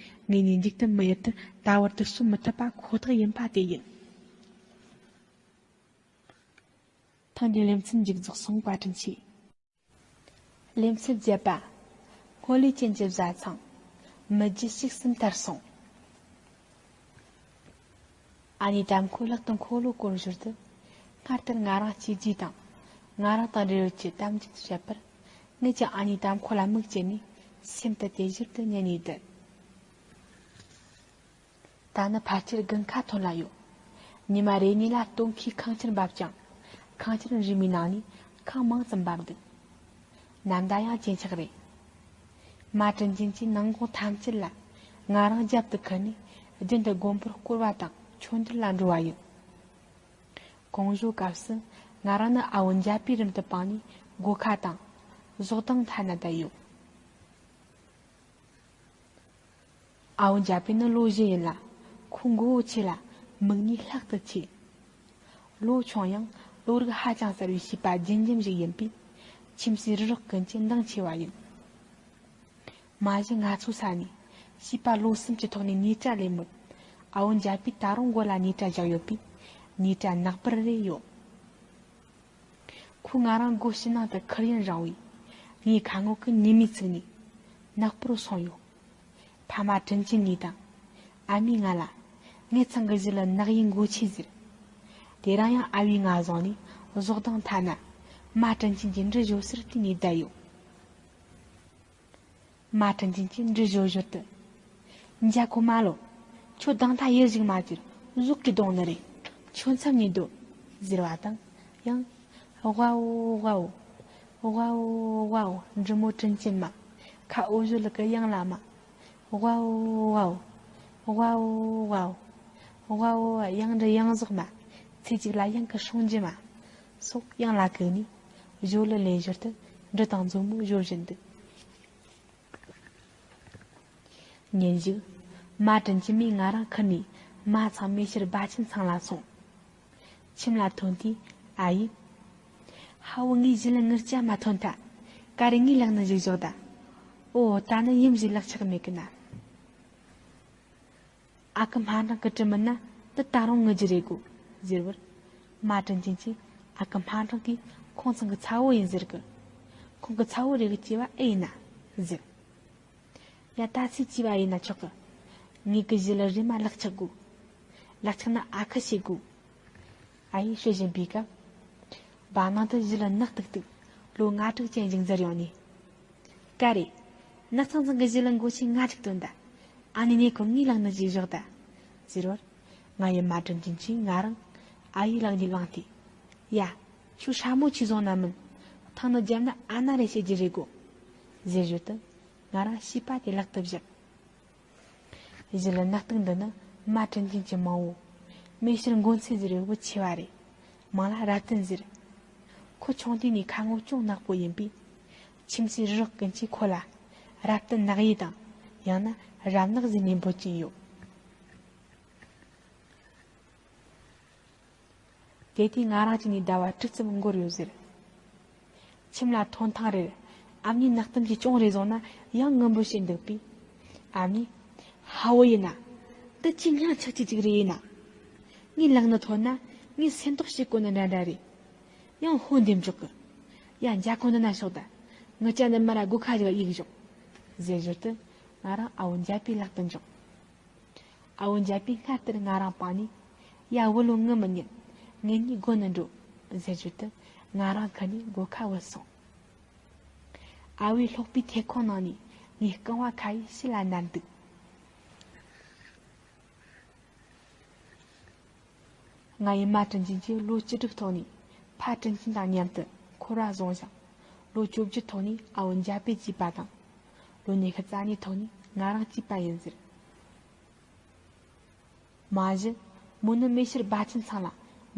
ངེད་གཉིས་འཇིག་རྟེན་མི་ཡུལ་དུ་ད་བར་དུ་སོན་མི་ཐུབ་པ་ཁོ་ཐག་ཡིན་པ་དེ་ཡིན། ཐེངས་འདིའི་ལེ་ཚན་མཇུག་རྫོགས་སོང་། བཀའ་དྲིན་ཆེ། ལེ་ཚན་བརྒྱད་པ། སྔོན་ལས་ཅན་གྱི་བཟའ་ཚང་། མི་རྒྱུད་གཅིག་སུ་དར་སོང་། ཨ་ནེ་དམ་ཁོ་ལག་ཏུ་འཁོར་ལོ་སྐོར་ཞོར་དུ། སྔར་ལྟར་ང་རང་གཅེས་རྗེས་དང་། ང་རང་དང་འབྲེལ་ཡོད་ཀྱི་གཏམ་རྒྱུད་བཤད་པར། ངེད་ཀྱང་ཨ་ནེ་དམ་ཁོ་ལ་མིག་བྱས་ནས་སེམས་དུ་དེ་ཞོར་དུ་ཉན་ནས་བསྡད། ད་ནི་ཕལ་ཆེར་དགུན་ཁ་ཐོན་ལ་ཡོད། ཉི་མ་རེ་གཉིས་ལ་སྟོན་ཁའི་ཁངས་ཆུར་འབབ་ཀྱང་། ཁངས་ཆུར་རིང་མོའི་ནང་ནས་ཁངས་མང་ཙམ་འབབ་འདུག་ནམ་ཟླ་ཡང་ཇེ་འཁྱག་རེད། མ་དྲིན་ཆེན་གྱིས་ནངས་དགོང་ཐམས་ཅད་ལ་ང་རང་རྒྱབ་ཏུ་ཁུར་ནས་རྒྱུན་དུ་དགོན་པར་སྐོར་བ་དང་ཆོས་འབྲེལ་ལ་འགྲོ་བ་ཡིན། གང་ཞོགས་སྐབས་སུ་ང་རང་ནི་ཨ་བོ་འཇའ་པའི་རུམ་དུ་སྤངས་ནས་སྒོ་ཁ་དང་། ཟོག་དང་མཐའ་ན་བསྡད་ཡོད། ཨ་བོ་འཇའ་པེ་ནི་ལོ་བཞི་ཡིན་ལ། ཁོ་མགོ་བོ་ཆེ་ལ་མིག་གཉིས་ལྷག་ཏུ་ཆེ། ལོ་ཆུང་ཡང་བློ་རིག་ཧ་ཅང་གསལ་བའི་བྱིས་པ་རྒྱུན་འབྱམས་ཤིག་ཡིན་པས། ཁྱིམ་མཚེས་རི་རོགས་ཀུན་གྱིས་འདང་ཆེ་བ་ཡིན། མ་གཞི་ང་ཚོའི་ས་ནས་བྱིས་པ་ལོ་གསུམ་གྱི་ཐོག་ནས་ཉལ་ཁྲ་ལེན་མོད། ཨ་བོ་འཇའ་པེས་ད་རུང་མགོ་ལ་ཉལ་ཁྲ་བཞག་ཡོད་པས་ཉལ་ཁྲ་ནག་པར་རེ་ཡོད། ཁོས་ང་རང་སྒོ་ཕྱི་ནང་དུ་ཁུར་ཡུན་རིང་བས། ངའི་ཁ་ངོ་གི་ཉི་མའི་ཚིགས་ནས་ནག་པོར་སོང་ཡོད། ཕ་མ་དྲིན་ཆེན་གཉིས་དང་། ཨ་མས་ང་ལ། ངེད་ཚང་གི་གཞི་ལ་ནག་ཡིན་མགོ་ཆེ་ཟེར། དེ་རིང་ཡང་ཨ་བས་ང་བཟུང་ནས་ཟོག་དང་མཐའ་ན། མ་དྲིན་ཆེན་གྱི་འབྲུ་བཞོ་སར་བལྟས་ནས་བསྡད་ཡོད། མ་དྲིན་ཆེན་གྱིས་འབྲུ་བཞོ་ཞོར་དུ། འཇའ་ཁོ་མ་ལོ། ཁྱོད་དང་ཐ་ཡེ་ཞིག་མ་གྱུར་ཟོག་གི་གདོང་ནི་རེད། ཁྱོད་མཚམས་ནས་སྡོད། ཟེར་བ་དང་ཡང་། ཝའོ་ཝའོ། ཝའོ་ཝའོ། འབྲི་མོ་དྲིན་ཅན་མ། ཁ་འོ་བཞོ་ལུག་གི་གཡང་ལ་མ། ཝའོ་ཝའོ། ཝའོ་ཝའོ། ཝའོ་གཡང་འབྲི་གཡང་ཟོག་མ། ཚེ་གཅིག་ལ་གཡང་གི་སྲུང་རྒྱུ་མ། སོགས་གཡང་ལ་བཀུག་ནས་བཞོ་ལི་ལེན་ཞོར་དུ་འབྲི་དང་མཛོ་མོ་བཞོ་བཞིན་འདུག་ཉིན་ཞིག་མ་དྲིན་ཅན་མས་ང་རང་ཁུར་ནས་མ་ཚང་མེ་ཤེལ་སྦ་ཆེན་ཚང་ལ་སོང་། ཁྱིམ་ལ་ཐོན་དུས་ཨ་ཡིས། ཧ་བོ་ངའི་ཞི་ལི་ངུ་སྐྱ་མ་ཐོན་ཐལ། ཀ་རེ་ངའི་ལག་ནས་ཞིག་ཞོག་ད། ཨོ་ད་ནི་ཡུམ་ཞིག་ལག་ཆགས་མེད་གི་ན། ཨ་ཁུ་སྨ་འབྲིང་གི་དྲི་མིན་ན་འདི་ད་རུང་ངུ་རྒྱུ་རེད་གོ། ཟེར་བར། མ་དྲིན་ཅན་གྱིས་ཨ་ཁུ་སྨ་འབྲིང་གིས་ཁོང་ཚང་གི་ཚ་བོ་ཡིན་ཟེར་གི། ཁོང་གི་ཚ་བོ་རེད་གི་སྐྱེས་པ་ཨེ་ཡིན་ན། ཟེར། ཡ་ད་ཚེ་སྐྱིད་པ་ཡིན་ན་ཆོག་གི། ངེད་ཀྱི་ཞི་ལི་རེམ་མ་ལག་ཆགས་དགོས། ལག་ཆགས་ན་ཨ་ཁུ་བྱེད་དགོས། ཨ་ཡེ་ཤོད་བཞིན་པའི་སྐབས། བར་སྣང་དུ་ཞི་ལི་ནག་ཏིག་ཏིག་ལོ་ལྔ་དྲུག་ཅན་ཞིག་འཛུལ་ཡོང་ནས། ཀ་རེ། ནགས་ཚང་ཚང་གི་ཞི་ལི་མགོ་ཆེན་ལྔ་དྲུག་བཏོན་ད། ཨ་ནེ་ནེ་ཁོ་ངའི་ལག་ནས་ཞིག་ཞོག་ད། ཟེར་བར། ང་ཡི་མ་དྲིན་ཅན་གྱིས་ང་རང་ཨ་ཡེ་ལག་ནས་བླངས་ཏེ། ཡ། ཁྱོད་ཧྲ་མོ་ཆི་བཟོ་ན་མིན། ཐང་ནི་རྒྱབ་ན་ཨ་ན་རེ་བྱེད་རྒྱུ་རེད་གོ། ཟེར་ཞོར་དུ། ང་རང་བྱིས་པ་དེ་ལག་ཏུ་བཞག་ཞི་ལི་ནག་ཏིག་འདི་ནི་མ་དྲིན་ཅན་གྱི་མིང་བོ། མེ་ཤེལ་མགོ་མཚེས་ཟེར་བའི་བུ་ཆེ་བ་རེད། མིང་ལ་རབ་བརྟན་ཟེར། ཁོ་ཆུང་དུས་ནས་ཁ་ངོ་ཅུང་ནག་པོ་ཡིན་པས། ཁྱིམ་མཚེས་རི་རོག་ཀུན་གྱིས་ཁོ་ལ། རབ་བརྟན་ནག་ཡེ་དང་། ཡང་ན་རབ་ནག་ཟེར་ནས་འབོད་ཀྱིན་ཡོད། དེ་དུས་ང་རང་གཅིག་ནས་ཟླ་བ་དྲུག་ཙམ་འགོར་ཡོད་ཟེར། ཁྱིམ་ལ་ཐོན་ཐེངས་རེར་ཨ་མྱེས་ནག་གཏམ་གྱི་ཅོང་རེ་བཟུང་ན་ཡང་ངུ་འབོད་བྱེད་འདུག་པས། ཨ་མྱེས། ཧ་བོ་ཡིན་ན། འདི་ཅི་སྙིང་ཆག་ཅི་ཅིག་རེད་ཡིན་ན། ངའི་ལག་ནས་ཐོན་ན་ངས་སེམས་རྟོགས་བྱེད་དགོས་ནི་འདྲ་འདྲ་རེད། ཡང་ཧོན་འདེམས་འཇོག་གི། ཡ་འཇའ་ཁོ་འདི་ན་ཤོག་ད། ངུ་ཅག་འདི་མར་ར་སྒོ་ཁ་ཞིག་གཡུག་ཞོག་ཟེར་ཞོར་དུ་ང་རང་ཨ་བོ་འཇའ་པའི་ལག་ཏུ་འཇོག་ཨ་བོ་འཇའ་པས་སྔར་ལྟར་ང་རང་པང་ནས། ཡ་བུ་ལོ་ངུ་མི་ཉན། ངེད་གཉིས་སྒོ་ནས་འགྲོ། ཟེར་ཞོར་དུ་ང་རང་ཁུར་ནས་སྒོ་ཁ་བུད་སོང་། ཨ་བོའི་སློག་པའི་ཐེ་ཁོང་ནང་ནས་ངའི་རྐང་བ་ཁ་ཡིས་ཕྱི་ལ་ནར་འདུག་ང་ཡི་མ་དྲིན་ཅན་གྱིས་ལོ་བཅུ་དྲུག་ཐོག་ནས་ཕ་དྲིན་ཅན་དང་མཉམ་དུ་འཁོར་བ་བཟུང་ཞིང་། ལོ་བཅོ་བརྒྱད་ཐོག་ནས་ཨ་བོ་འཇའ་པས་སྐྱེས་པ་དང་། ལོ་ཉི་ཤུ་རྩ་གཉིས་ཐོག་ནས་ང་རང་སྐྱེས་པ་ཡིན་ཟེར། མ་གཞི། མོ་ནི་མེ་ཤེལ་སྦ་ཆེན་ཚང་ལ་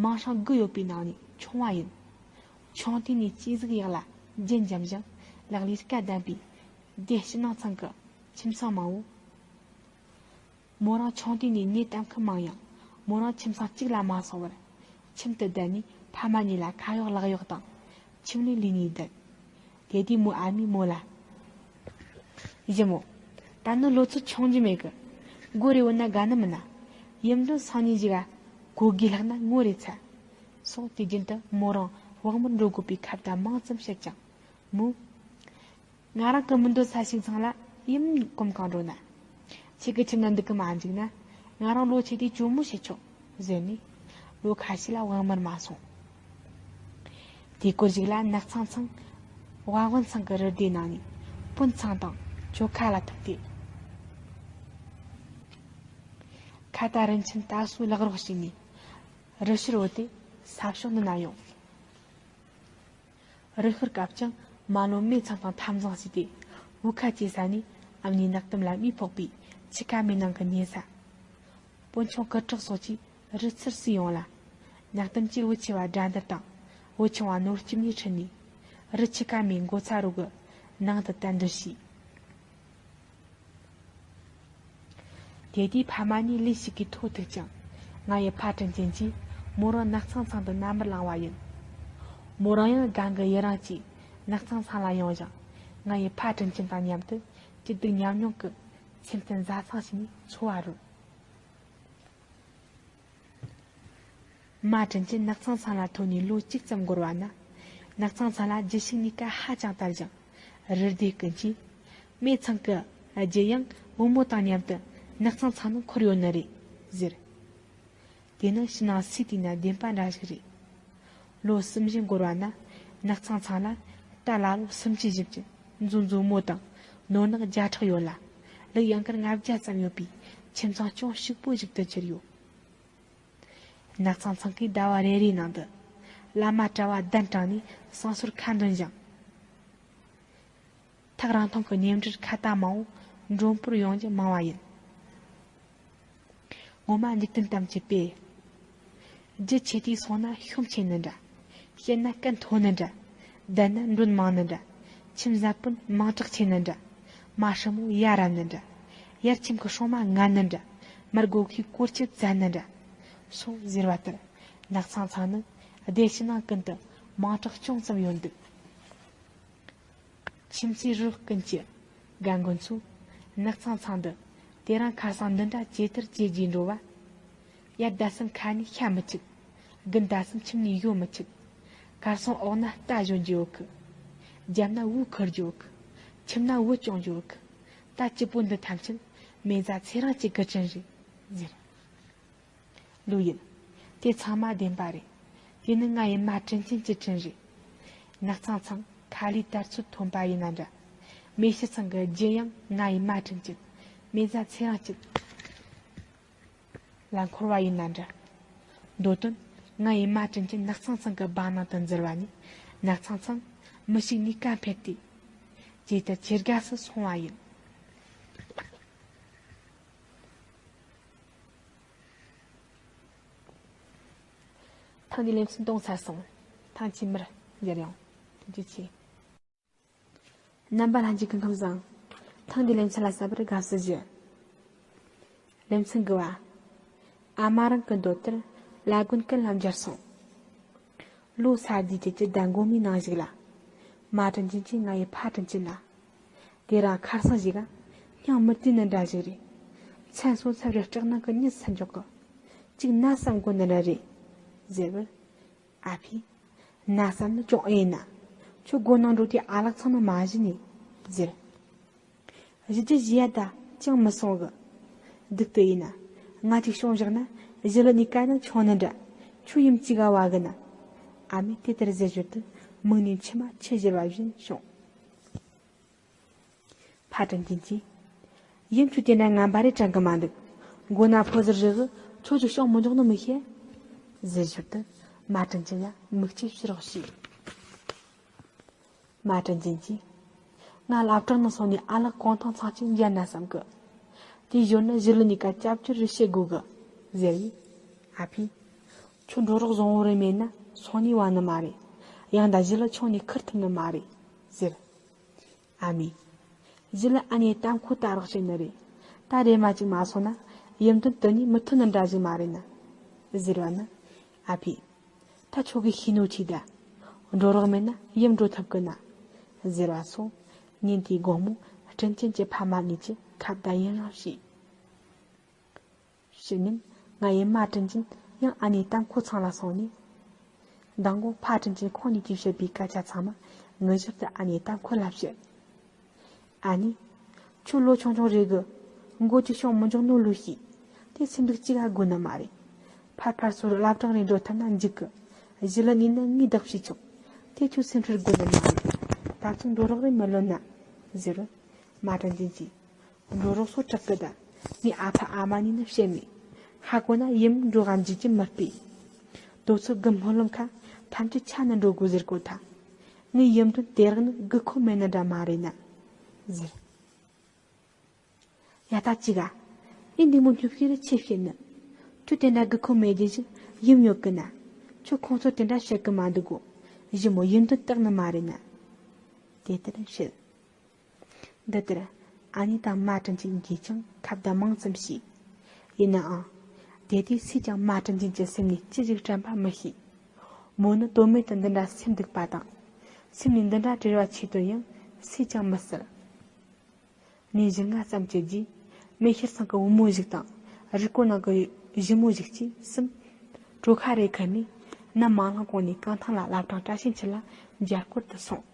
མིང་སྲིང་དགུ་ཡོད་པའི་ནང་ནས་ཆུང་བ་ཡིན། ཆུང་དུས་ནས་སྐྱེས་གཟུགས་ཡག་ལ་རྒྱན་འཇམ་ཞིང་ལག་ལས་སྐལ་ལྡན་པའི་སྡེ་ཕྱི་ནང་ཚང་གི་ཁྱིམ་ཚང་མང་བོ། མོ་རང་ཆུང་དུས་ནས་ཉེས་གཏམ་ཁུ་མང་ཡང་མོ་རང་ཁྱིམ་ཚང་གཅིག་ལ་མ་སོང་བར། ཁྱིམ་དུ་བསྡད་ནས་ཕ་མ་གཉིས་ལ་ཁ་གཡོག་ལག་གཡོག་དང་། ཁྱིམ་ལས་ལས་ནས་བསྡད། དེ་དུས་མོའི་ཨ་མས་མོ་ལ། ཞི་མོ། ད་ནི་ལོ་ཚོད་ཆུང་རྒྱུ་མེད་གི། སྒོ་རེ་བོ་ན་དགའ་ནི་མིན་ན། ཡུམ་འགྲོ་སང་ཉིན་ཞིག་ག་གོ་དགེ་ལྷག་ན་ངོ་རེ་ཚ། སོགས་དུས་རྒྱུན་དུ་མོ་རང་བག་མར་འགྲོ་དགོས་པའི་ཁ་བརྡ་མང་ཙམ་བཤད་ཀྱང་། མོས། ང་རང་གི་མི་འདོད་ས་ཞིག་ཚང་ལ་ཡུམ་གོམ་གང་འགྲོ་ན། ཁྱེད་ཀྱི་ཁྱིམ་ན་འདུག་གི་མ་འཇུག་ན། ང་རང་ལོ་ཆེ་དུས་གཅུང་མོ་བྱེད་ཆོག་ཟེར་ནས། ལོ་ཁ་ཤས་ལ་བག་མར་མ་སོང་། དེ་སྐོར་ཞིག་ལ་ནགས་ཚང་ཚང་། བ་བན་ཚང་གི་རུ་སྡེ་ནང་ནས་སྤུན་ཚང་དང་ཇོ་ཁ་ལ་ཐུག་སྟེ། ཁ་ཏ་རིན་ཆེན་ད་སུ་ལག་རོགས་བྱས་ནས་རི་ཕྱིར་བུད་དེ་ས་ཕྱོགས་འདི་ན་ཡོང་། རི་ཤུར་སྐབས་ཀྱང་མ་ལོ་མེ་ཚང་དང་འཐབ་འཛིང་བྱས་ཏེ་བུ་ཁ་སྐྱེས་ས་ནས་ཨ་མྱེས་ནག་གཏམ་ལ་མིས་ཕོག་པའི་ཆུ་ཁ་མའི་ནང་གི་ཉེ་ས། སྤུན་ཆུང་སྐུ་དྲག་སོགས་ཀྱིས་རི་ཚུར་བསུས་ཡོང་ལ། ནག་གཏམ་གྱིས་བུ་ཆེ་བ་དགྲ་འདུལ་དང་བུ་ཆུང་བ་ནོར་སྐྱིབ་གཉིས་ཁྲིད་ནས་རི་ཆུ་ཁ་མའི་མགོ་ཚ་རུ་གི་ནང་དུ་གཏན་སྡོད་བྱས། དེ་དུས་ཕ་མ་གཉིས་ལས་ཞིག་གིས་ཐོ་ཐུག་ཅིང་། ང་ཡི་ཕ་དྲིན་ཅན་གྱིས་མོ་རང་ནགས་ཚང་ཚང་དུ་མནའ་མར་བླངས་པ་ཡིན། མོ་རང་ཡང་སྒང་གི་ཡི་རང་གིས་ནགས་ཚང་ཚང་ལ་ཡོང་ཞིང་། ང་ཡི་ཕ་དྲིན་ཅན་དང་མཉམ་དུ་སྐྱིད་སྡུག་མཉམ་མྱོང་གི་སེམས་རྟེན་བཟའ་ཚང་བྱས་ནས་འཚོ་བ་རོལ། མ་དྲིན་ཅན་ནགས་ཚང་ཚང་ལ་ཐོན་ནས་ལོ་གཅིག་ཙམ་འགོར་བ་ན། ནགས་ཚང་ཚང་ལ་རྒྱུ་ཞིག་གཉིས་ཀ་ཧ་ཅང་དར་ཞིང་། རི་སྡེ་ཀུན་གྱིས། མེ་ཚང་གི་རྒྱུ་ཡང་བུ་མོ་དང་མཉམ་དུ་ནགས་ཚང་ཚང་ནང་འཁོར་ཡོད་ནི་རེད་ཟེར། དེ་ནི་ཕྱི་ནང་སུས་བལྟས་ན་བདེན་པ་འདྲ་ཞིག་རེད། ལོ་གསུམ་བཞི་འགོར་བ་ན། ནགས་ཚང་ཚང་ལ་རྟ་ལ་ལོ་སུམ་ཅུ་བཞི་བཅུ། མཛོ་མཛོ་མོ་དང་ནོར་ནག་བརྒྱ་ཕྲག་ཡོད་ལ། ལུག་གཡང་དཀར་ལྔ་བརྒྱ་ཙམ་ཡོད་པའི་ཁྱིམ་ཚང་ཅུང་ཕྱུག་པོ་ཞིག་ཏུ་གྱུར་ཡོད། ནགས་ཚང་ཚང་གིས་ཟླ་བ་རེ་རེའི་ནང་དུ། བླ་མ་གྲྭ་བ་གདན་དྲངས་ནས་བསང་གསོལ་ཁ་འདོན་ཞིང་། ཐག་རིང་ཐུང་གི་གཉེན་འབྲེལ་ཁ་ཏ་མང་བོ་མགྲོན་པོར་ཡོང་རྒྱུ་མང་བ་ཡིན། ངོ་མ་འཇིག་རྟེན་ཐམས་ཅད་པས། རྒྱུ་ཆེ་དུས་སོང་ན་ཤོམ་ཆེ་ནི་འདྲ། བཤད་ན་སྐད་མཐོ་ནི་འདྲ། བསྡད་ན་མགྲོན་མང་ནི་འདྲ། ཁྱིམ་བཟའ་སྤུན་མིང་གྲགས་ཆེ་ནི་འདྲ། མ་ཧྲི་མོ་ཡ་རབ་ནི་འདྲ། ཡར་ཁྱིམ་གྱི་སྲུང་མ་ངན་ནི་འདྲ། མི་དགོས་མཁོའི་སྐོར་གྱི་བཙན་ནི་འདྲ། སོགས་ཟེར་བ་ལྟར། ནགས་ཚང་ཚང་ནི་སྡེ་ཕྱི་ནང་ཀུན་ཏུ་མིང་གྲགས་ཅུང་ཙམ་ཡོད་འདུག། ཁྱིམ་མཚེས་རོགས་ཀུན་གྱི་རྒན་རྒོན་ཚོ་ནགས་ཚང་ཚང་འདི་དེ་རིང་ཁར་སང་འདི་འདྲ་ཇེ་ཐུར་ཇེ་རྒྱས་འགྲོ་བ། དབྱར་ཟླ་གསུམ་ཁ་ནས་ཤ་མི་ཆུད། དགུན་ཟླ་གསུམ་ཁྱིམ་ནས་ཡོད་མི་ཆུད། གར་སོང་འོག་ན་རྟ་ཞོན་རྒྱུ་ཡོད་གི། རྒྱབ་ན་བོའུ་ཁུར་རྒྱུ་ཡོད་གི། ཁྱིམ་ན་བུ་སྐྱོང་རྒྱུ་ཡོད་གི། ད་སྐྱིད་པོ་འདི་ཐམས་ཅད་མེ་བཟའ་ཚེ་རིང་གཅིག་གི་དྲིན་རེད་ཟེར། ལོས་ཡིན། དེ་ཚང་མ་བདེན་པ་རེད། དེ་ནི་ང་ཡི་མ་དྲིན་ཅན་གྱི་དྲིན་རེད། ནགས་ཚང་ཚང་ཁ་ལས་དར་ཚུལ་ཐོན་པ་ཡིན་ན་འདྲ། མེ་ཤི་ཚང་གི་རྒྱུ་ཡང་ང་ཡི་མ་དྲིན་ཅན། མེ་བཟའ་ཚེ་རིང་སྐྱིད་ལ་འཁོར་བ་ཡིན་ན་འདྲ། མདོ་དོན། ང་ཡི་མ་དྲིན་ཅན་ནགས་ཚང་ཚང་གི་བར་སྣང་དུ་འཛུལ་བ་ནི། ནགས་ཚང་ཚང་མི་ཞིག་ནས་བཀའ་ཕེབས་ཏེ། ཇེ་ལྟར་ཇེ་དགའ་སུ་སོང་བ་ཡིན། ཐེངས་འདིའི་ལེ་ཚན་གཏོང་ཚར་སོང་། ཐེངས་རྗེས་མར་མཇལ་ཡོང་། ཐུགས་རྗེ་ཆེ། རྣམ་པ་ལྷན་རྒྱས་སྐུ་ཁམས་བཟང་། ཐེངས་འདིའི་ལེ་ཚན་ལ་གསན་པར་དགའ་བསུ་ཞུ། ལེ་ཚན་དགུ་བ། ཨ་མ་རང་གི་མདོ་དེར་བླ་དགོན་ཀུན་ལ་མཇལ་སོང་། ལོ་ས་ཟླའི་དུས་ཀྱི་ཟླ་མགོ་མའི་ནང་ཞིག་ལ། མ་དྲིན་ཅན་གྱིས་ང་ཡི་ཕ་དྲིན་ཅན་ལ། དེ་རིང་ཁར་སང་ཞིག་ག་སྙིང་མི་བརྩི་ནི་འདྲ་ཞིག་རེད། མཚན་སོང་ཚར་རེ་སྐྲག་སྣང་གི་གཉིད་སུ་འཇོག་གི། གཅིག་ན་བསམ་དགོས་ནི་འདྲ་རེད། ཟེར་བར། ཨ་ཕས། ན་བསམ་ནི་ཅུང་ཨེ་ན། ཁྱོད་སྒོ་ནང་འགྲོ་དུས་ཨ་ལགས་ཚང་ནི་མ་གཞི་ནས། ཟེར། གཞི་རྒྱུ་བཞི་ཡ་ད་ཅང་མི་སོང་གི། སྡུག་ཏུ་ཡིན་ན། ང་ཅིག་ཤོང་བཞག་ན་གཞི་ལ་ནི་ཀ་ན་ཆུང་ནི་འདྲ། ཁྱོད་ཡུམ་གཅིག་ག་བ་གི་ན། ཨ་མས་དེ་ལྟར་ཟེར་ཞོར་དུ་མིག་ནས་མཆི་མ་ཆུ་བཞུར་བ་བཞིན་བྱུང་། ཕ་དྲིན་ཅན་གྱིས། ཡུམ་ཁྱོད་དེ་འདྲ་ངན་པ་རེ་དྲན་གི་མ་འདུག། མགོ་ན་ཕོ་ཟུར་རེ་གི་ཁྱོད་ཀྱི་ཤོག་མི་འཇོག་ནི་མི་ཤེས། ཟེར་ཞོར་དུ་མ་དྲིན་ཅན་ལ་མིག་ཆུ་ཕྱིར་རོགས་བྱས། མ་དྲིན་ཅན་གྱིས། ང་སློབ་གྲྭ་ནང་སོང་ནས་ཨ་ལགས་གོང་ཐང་ཚང་ཅིག་མཇལ་ན་བསམ་གི། དེ་ཞོར་ན་གཞི་ལུ་གཉིས་ཀ་སྐྱབས་བཅོལ་རེ་བྱེད་དགོས་གི། ཟེར་ཡིན། ཨ་ཕས། ཁྱོད་འགྲོ་རོགས་བཟང་བོ་རེ་མེད་ན་སོང་ནས་བ་ནི་མ་རེད། ཡང་ད་གཞི་ལ་ཆུང་ནས་ཁུར་ཐུབ་ནི་མ་རེད། ཟེར། ཨ་མས། གཞི་ལ་ཨ་ནེ་གཏམ་ཁོ་ད་རོགས་བྱེད་ནི་རེད། ད་རེ་མ་ཅིག་མ་སོང་ན་ཡུམ་དོན་དུ་ནི་མི་ཐུབ་ནི་འདྲ་ཞིག་མ་རེད་ན། ཟེར་བ་ན། ཨ་ཕས། ད་ཁྱོད་ཀྱིས་ཤེས་ནོ་ཆི་ད། འགྲོ་རོགས་མེད་ན་ཡུམ་འགྲོ་ཐུབ་གི་ན། ཟེར་བ་སོགས་ཉིན་དེའི་དགོང་མོ་དྲིན་ཅན་གྱི་ཕ་མ་གཉིས་ཀྱི་ཁ་བརྡ་ཡུན་རིང་བྱས། ཕྱི་ཉིན་ང་ཡི་མ་དྲིན་ཅན་ཡང་ཨ་ནེ་གཏམ་ཁོ་ཚང་ལ་སོང་ནས། མདང་དགོང་ཕ་དྲིན་ཅན་ཁོང་གཉིས་ཀྱིས་བཤད་པའི་སྐད་ཆ་ཚང་མ་ངེས་ཞིབ་ཏུ་ཨ་ནེ་གཏམ་ཁོ་ལ་བཤད། ཨ་ནེ། ཁྱོད་ལོ་ཆུང་ཆུང་རེད་གི། མགོ་ཅིག་ཤོང་མི་འཇོག་ནོ་ལོས་ཤེས། དེ་སེམས་སྡུག་ཅིག་ག་དགོས་ནི་མ་རེད། ཕར་ཕར་ཚུར་བླ་བྲང་རེ་འགྲོ་ཐུབ་ན་འཇིག་གི། གཞི་ལ་ནི་ནི་ངས་བདག་བྱེད་ཆོག། དེ་ཁྱོད་སེམས་ཁྲལ་དགོས་ནི་མ་རེད། ད་ཚོད་འགྲོ་རོགས་རེ་མི་ལོན་ན། ཟེར་རོ། མ་དྲིན་ཅན་གྱིས། འགྲོ་རོགས་སོ་དྲག་གི་ད། ངའི་ཨ་ཕ་ཨ་མ་གཉིས་ནི་བཤད་མེད། ཧ་གོ་ན་ཡུམ་འགྲོ་གམ་འཇིག་གི་མི་སྤོས། དོ་ཚོད་གི་སྨོན་ལམ་ཁ་ཐམས་ཅད་ཆ་ནི་འགྲོ་དགོས་ཟེར་གོ་ཐལ། ངའི་ཡུམ་དོན་དེ་རག་ནི་དགུ་ཁོ་མེད་ནི་འདྲ་མ་རེད་ན། ཟེར། ཡ་ད་ཅིག་ག། ཨེ་འདི་མོ་སྙོབ་ཤེས་རེ་ཆེ་བཤད་ནི། ཁྱོད་དེ་འདྲ་དགུ་ཁོ་མེད་རྒྱུ་ཞིག་ཡུམ་ཡོད་གི་ན། ཁྱོད་ཁོང་ཚོ་དེ་འདྲ་བཤད་གི་མ་འདུག་གོ། གཞི་མོ་ཡུམ་དོན་བརྟག་ནི་མ་རེད་ན། དེ་ལྟར་བཤད། འདི་ལྟར་ཨ་ནེ་དང་མ་དྲིན་ཅན་གྱིས་ཀྱང་ཁ་བརྡ་མང་ཙམ་བྱས། ཡིན་ནའང་། དེ་དུས་སུས་ཀྱང་མ་དྲིན་ཅན་གྱི་སེམས་ནས་ཅི་ཞིག་དྲན་པ་མི་ཤེས། མོ་ནི་དོན་མེད་དུ་འདི་འདྲ་སེམས་སྡུག་པ་དང་། སེམས་ནས་འདི་འདྲ་བྲེལ་བ་ཆེ་དོན་ཡང་སུས་ཀྱང་མི་གསལ། ཉིན་བཞི་ལྔ་ཙམ་གྱི་རྗེས་མེ་ཤེལ་ཚང་གི་བུ་མོ་ཞིག་དང་རི་སྐོར་ནང་གི་ཞི་མོ་ཞིག་གིས་གསུམ། གྲོ་ཁ་རེ་ཁུར་ནས་ནམ་མ་ལངས་གོང་ནས་རྐང་ཐང་ལ་བླ་བྲང་བཀྲ་ཤིས་འཁྱིལ་ལ་མཇལ་སྐོར་དུ་སོང་།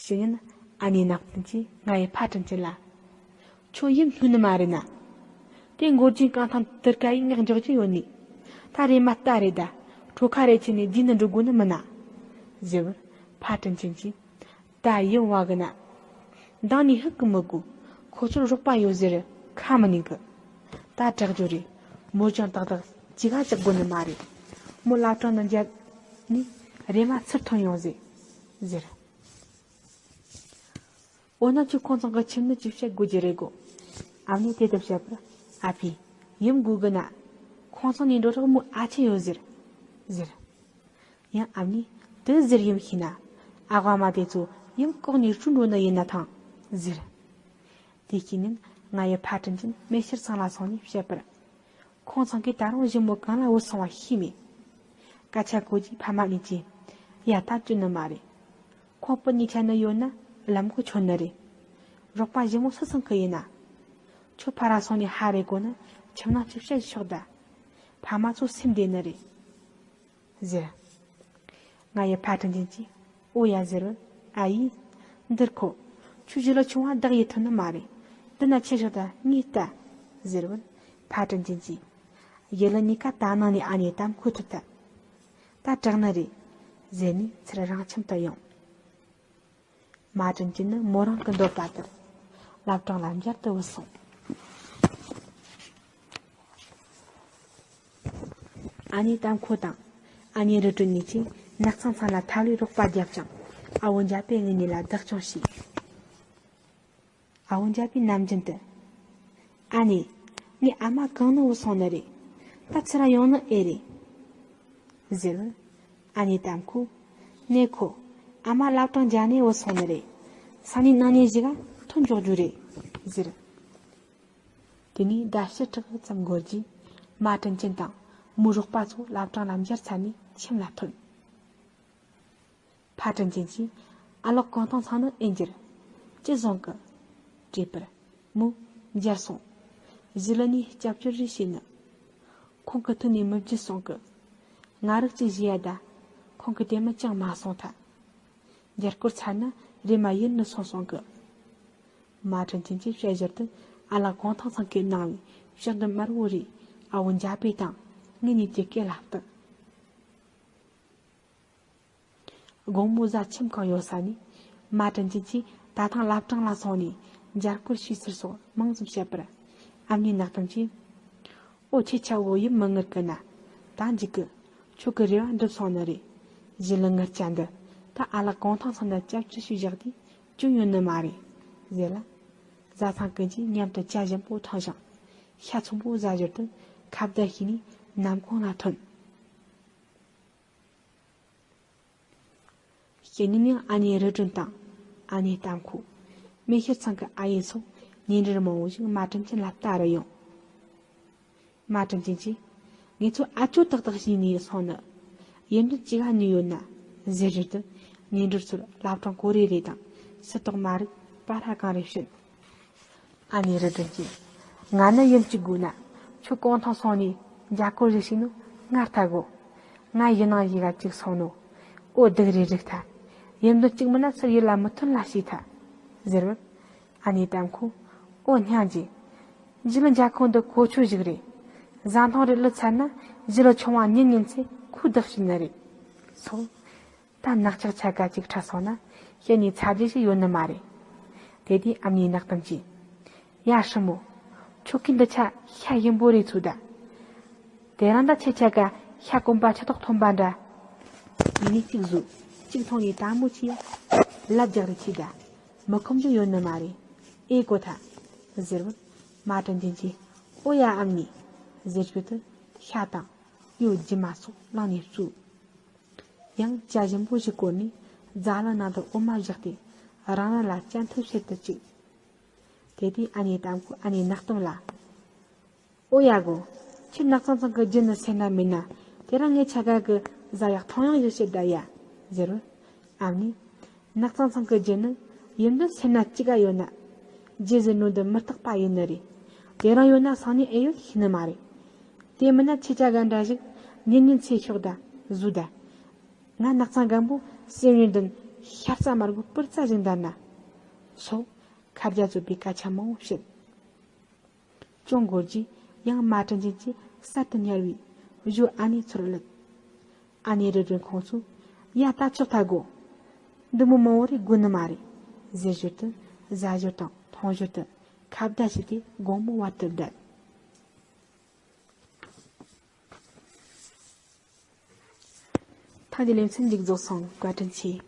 ཕྱི་ཉིན་ཨ་ནེ་ནག་པོ་གིས་ང་ཡི་ཕ་དྲིན་ཅན་ལ། ཁྱོད་ཡུམ་སྨྱོ་ནི་མ་རེད་ན། དེ་འགོར་གྱི་རྐང་ཐང་དུར་ཀ་ཡིས་ངག་འཇོག་གི་ཡོད་ནི། ད་རེ་མ་ལྟ་རེད་ད། གྲོ་ཁ་རེ་ཁྱེར་ནས་རྗེས་ནི་འགྲོ་དགོས་ནི་མིན་ན། ཟེར་བར་ཕ་དྲིན་ཅན་གྱིས། ད་ཡུམ་བ་གི་ན། མདང་ནས་ཧུག་གི་མི་དགོས། ཁོ་ཚོར་རོགས་པ་ཡོད་ཟེར་ཁ་མི་ཉན་གི། ད་དྲག་རྒྱུ་རེད། མོ་ཅང་ཏག་ཏག་ཅི་ག་ཅག་དགོས་ནི་མ་རེད། མོ་བླ་བྲང་ནང་མཇལ་ནས་རེ་མ་ཚུར་ཐོན་ཡོང་ཟེར། ཟེར། འོ་ན་ཁྱོད་ཁོང་ཚང་གི་ཁྱིམ་ནས་ཅིག་བཤད་དགོས་ཀྱི་རེད་གོ། ཨ་མས་དེ་ལྟར་བཤད་པར། ཨ་ཕས། ཡུམ་དགོས་གི་ན། ཁོང་ཚང་ནས་འགྲོ་རོགས་མོ་ཨ་ཆེན་ཡོད་ཟེར། ཟེར། ཡང་ཨ་མས་དེ་ཟེར་ཡུམ་ཤེས་ན། ཨ་ཝ་མ་དེ་ཚོ་ཡུམ་ལྐོག་ནས་བསྐྲུན་འགྲོ་ནི་ཡིན་ན་ཐང་། ཟེར། དེ་སྐྱེས་ནས་ང་ཡི་ཕ་དྲིན་ཅན་མེ་ཤེལ་ཚང་ལ་སོང་ནས་བཤད་པར། ཁོང་ཚང་གིས་ད་རུང་ཞི་མོ་གང་ལ་བུད་སོང་བ་ཤེས་མེད། སྐད་ཆ་གོ་རྗེས་ཕ་མ་གཉིས་ཀྱིས། ཡ་ད་བཅོས་ནི་མ་རེད། ཁོང་སྤུན་གཉིས་ཆ་ནི་ཡོད་ན་ལམ་གོ་ཆོད་ནི་རེད། རོགས་པ་ཞི་མོ་སུ་ཚང་གི་ཡིན་ན། ཁྱོད་ཕ་ར་སོང་ནས་ཧ་རེ་གོ་ན་ཁྱིམ་ནང་ཅིག་བཤད་ཆོག་ད། ཕ་མ་ཚོ་སེམས་བདེ་ནི་རེད། ཟེར། ང་ཡི་ཕ་དྲིན་ཅན་གྱིས། ཨོ་ཡ་ཟེར་བར། ཨ་ཡེ། འདིར་ཁོ། ཁྱོད་ཞི་ལུ་ཆུང་བ་བདག་ཡིད་ཐོན་ནི་མ་རེད། འདི་ན་ཆི་ཞིག་ད་ངས་ལྟ། ཟེར་བར། ཕ་དྲིན་ཅན་གྱིས། ཞི་ལུ་གཉིས་ཀ་ད་ནང་ནས་ཨ་ནེ་དམ་ཁོ་ཐུབ་ཐལ། ད་དྲག་ནི་རེད། ཟེར་ནས་ཚུར་རང་ཁྱིམ་དུ་ཡོང་། མ་དྲིན་ཅན་ནི་མོ་རང་གི་འདོད་པ་ལྟར། བླ་བྲང་ལ་མཇལ་དུ་བུད་སོང་། ཨ་ནེ་དམ་ཁོ་དང་། ཨ་ནེ་རི་གྲོན་གཉིས་ཀྱིས་ནགས་ཚང་ཚང་ལ་ཐབས་ལས་རོགས་པ་བརྒྱབ་ཅིང་། ཨ་བོ་འཇའ་པེ་ངེད་གཉིས་ལ་བདག་སྐྱོང་བྱས། ཨ་བོ་འཇའ་པེ་ནམ་རྒྱུན་དུ། ཨ་ནེ། ངའི་ཨ་མ་གང་ནས་བུད་སོང་ནི་རེད། ད་ཚུར་ར་ཡོང་ནི་ཨེ་རེད། ཟེར་བར། ཨ་ནེ་དམ་ཁོས། ནེ་ཁོ། ཨ་མ་བླ་བྲང་མཇལ་ནས་བུད་སོང་ནི་རེད། སང་ཉིན་གནངས་ཉིན་ཞིག་ག་ཐོན་འཇོག་རྒྱུ་རེད། ཟེར། དེ་ནས་ཟླ་བཞི་ཕྲག་ཙམ་འགོར་རྗེས། མ་དྲིན་ཅན་དང་མོའི་རོགས་པ་ཚོ་བླ་བྲང་ལ་མཇལ་ཚར་ནས་ཁྱིམ་ལ་ཐོན། ཕ་དྲིན་ཅན་གྱིས། ཨ་ལགས་གུང་ཐང་ཚང་ནི་ཨེ་འགྱུར། ཅི་བཟང་གི། དྲིས་པར། མོས། འགྱུར་སོང་། ཞི་ལུ་ནས་སྐྱབས་བཅོལ་རེ་བྱས་ནི། ཁོང་གི་ཐུགས་ནས་མི་བརྗེད་སོང་གི། ང་རིག་ཅིག་བཞེས་ཡ་ད། ཁོང་གི་དེ་མི་ཅང་མ་སོང་ཐལ། མཇལ་སྐོར་ཚར་ན་རེམ་མ་ཡུལ་ནས་སོང་སོང་གི། མ་དྲིན་ཅན་གྱིས་བཤད་ཞོར་དུ་ཨ་ལགས་གུང་ཐང་ཚང་གིས་གནང་བའི་ཕྱག་མདུད་དམར་བོ་རེ་ཨ་བོ་འཇའ་པེ་དང་ངེད་གཉིས་ཀྱི་སྐེ་ལ་གཏུགས། དགོང་མོ་གཟའ་ཁྱིམ་གང་ཡོད་ས་ནས། མ་དྲིན་ཅན་གྱིས་ད་ཐེངས་བླ་བྲང་ལ་སོང་ནས་མཇལ་སྐོར་ཞུས་ཚུལ་སོགས་མང་ཙམ་བཤད་པར། ཨ་མྱེས་ནག་གཏམ་གྱིས། ཨོ་ཁྱེད་ཆ་བོ་ཡིད་མི་ངར་གི་ན། ད་འཇིག་གི། ཁྱོད་ཀྱི་རེ་བ་འགྲུབ་སོང་ནི་རེད། ཞི་ལུ་ངར་ཅན་འདི། ད་ཨ་ལགས་གུང་ཐང་ཚང་ན་སྐྱབས་བཅོལ་ཞུས་བཞག་དུས་བྱུང་ཡོད་ནི་མ་རེད། ཟེར་ལ། བཟའ་ཚང་ཀུན་གྱིས་མཉམ་དུ་ཇ་ཞིམ་པོ་འཐུང་ཞིང་། ཤ་ཚོན་པོ་བཟའ་ཞོར་དུ་ཁ་བརྡ་བྱས་ནས་ནམ་གུང་ལ་ཐོན། གཅིག་ཉིན་ཡང་ཨ་ནེ་རི་སྒྲོན་དང་། ཨ་ནེ་རྟ་མཁོ། མེ་ཤེལ་ཚང་གི་ཨ་ཡེ་སོགས་ཉེ་འབྲེལ་མང་བོ་ཞིག་མ་དྲིན་ཅན་ལ་ལྟ་རུ་ཡོང་། མ་དྲིན་ཅན་གྱིས། ངེད་ཚོ་ཨ་ཅོ་ཏག་ཏག་བྱས་ནས་སོང་ནི། ཡུན་རིང་ཅིག་ཨ་ནི་ཡོད་ན། ཟེར་ཞོར་དུ་ཉེ་འབྲེལ་ཚོར་བླ་བྲང་གོ་རེ་རེ་དང་སུ་གཏོགས་མ་རིག་པར་ཧ་གང་རེ་བྱིན། ཨ་ནེ་རི་སྒྲོན་གྱིས། ང་ནི་ཡུམ་གཅིག་དགོས་ན། ཁྱོད་གུང་ཐང་སོང་ནས་མཇལ་སྐོར་ཞིག་བྱས་ནོ་ང་ལྟ་དགོ། ང་ཡིན་ནང་ཡི་ག་གཅིག་སོང་ནོ། ཨོ་སྡུག་རེ་རིག་ཐལ། ཡུམ་དོན་གཅིག་མིན་ན་ཚུར་ཡུལ་ལ་མི་ཐོན་ལ་ཤེས་ཐལ། ཟེར་བར། ཨ་ནེ་རྟ་མཁོས། ཨོ་སྙིང་རྗེ། ཞི་ལུ་མཇལ་ཁང་འདི་གོ་ཆོད་ཞིག་རེད། བཟའ་འཐུང་རེ་བླུད་ཚར་ན་ཞི་ལུ་ཆུང་བ་ཉིན་ཉིན་ཚེ་ཁོའི་བདག་བྱེད་ནི་རེད། སོ། ད་ནག་ཅག་ཆ་ག་ཅིག་ཁྲ་སོང་ན་ཤི་ནས་ཚ་རྒྱུ་ཞིག་ཡོད་ནི་མ་རེད། དེ་དུས་ཨ་མྱེས་ནག་གཏམ་གྱིས། ཡ་ཧྲི་མོ། ཁྱོད་ཀྱིས་འདི་ཆ་ཤ་ཞིམ་པོ་རེད་ཚུགས་ད། དེ་རིང་ད་ཁྱེད་ཆ་ག་ཤ་སྐོམ་པ་ཆུ་ཐོག་ཐོན་པ་འདྲ། ཡིན་ནི་གཅིག་བཟོས་གཅིག་འཐུང་ནས་དལ་མོ་བྱས་ཡ། ལབ་རྒྱག་རེ་བྱས་ད། མི་ཁོམ་རྒྱུ་ཡོད་ནི་མ་རེད། ཨེ་གོ་ཐལ། ཟེར་བར། མ་དྲིན་ཅན་གྱིས། ཨོ་ཡ་ཨ་མྱེས། ཟེར་ཞོར་དུ་ཤ་དང་གཡོ་རྒྱུ་མ་སོགས་བླངས་ནས་བཙོས། ཡང་ཇ་ཞིམ་པོ་ཞིག་བསྐོལ་ནས་རྫ་ལ་ནང་དུ་འོ་མ་བཞག་སྟེ་རང་རང་ལ་སྤྱན་ཐུབ་བྱེད་དུ་བཅུག། དེ་དུས་ཨ་ནེ་རྟ་མཁོས་ཨ་ནེ་ནག་གཏམ་ལ། ཨོ་ཡ་གོ། ཁྱེད་ནགས་ཚང་ཚང་གི་རྒྱུ་ནི་སེར་སྣ་མིན་ན་དེ་རིང་ངེད་ཆ་ག་གི་བཟའ་ཡག་འཐུང་ཡག་ཞིག་བྱེད་ད་ཡ། ཟེར་བར། ཨ་མྱེས། ནགས་ཚང་ཚང་གི་རྒྱུ་ནི་ཡུམ་དོན་སེར་སྣ་གཅིག་ག་ཡོད་ན། རྒྱུ་ཟེར་ནོ་འདི་མི་རྟག་པ་ཡིན་ནི་རེད། དེ་རིང་ཡོད་ན་སང་ཉིན་ཨེ་ཡོད་ཤེས་ནི་མ་རེད། དེ་མིན་ན་ཁྱེད་ཆ་ག་འདྲ་ཞིག་ཉིན་ཉིན་ཚེ་ཤོག་ད་བཟོ་ད། ང་ནགས་ཚང་རྒན་པོ་སེམས་ཡུལ་འདི་ཤ་རྩ་མར་གོ་པུར་རྩ་ཞིག་འདར་ན། སོགས་ཁ་རྒྱ་རྩོད་པའི་སྐད་ཆ་མང་བོ་བཤད། ཅུང་འགོར་རྗེས་ཡང་མ་དྲིན་ཅན་གྱིས་གསར་དུ་ཉར་བའི་གཞོན་ཨ་ནེ་ཚུར་བླུགས། ཨ་ནེ་རི་སྒྲོན་ཁོང་ཚོས། ཡ་ད་ཆོག་ཐལ་གོ། འདི་མོ་མང་བོ་རེ་དགོས་ནི་མ་རེད། ཟེར་ཞོར་དུ་བཟའ་ཞོར་དང་འཐུང་ཞོར་དུ་ཁ་བརྡ་བྱས་ཏེ་དགོང་མོ་བར་དུ་བསྡད། ཐེངས་འདིའི་ལེ་ཚན་མཇུག་རྫོགས་སོང་། བཀའ་དྲིན་ཆེ།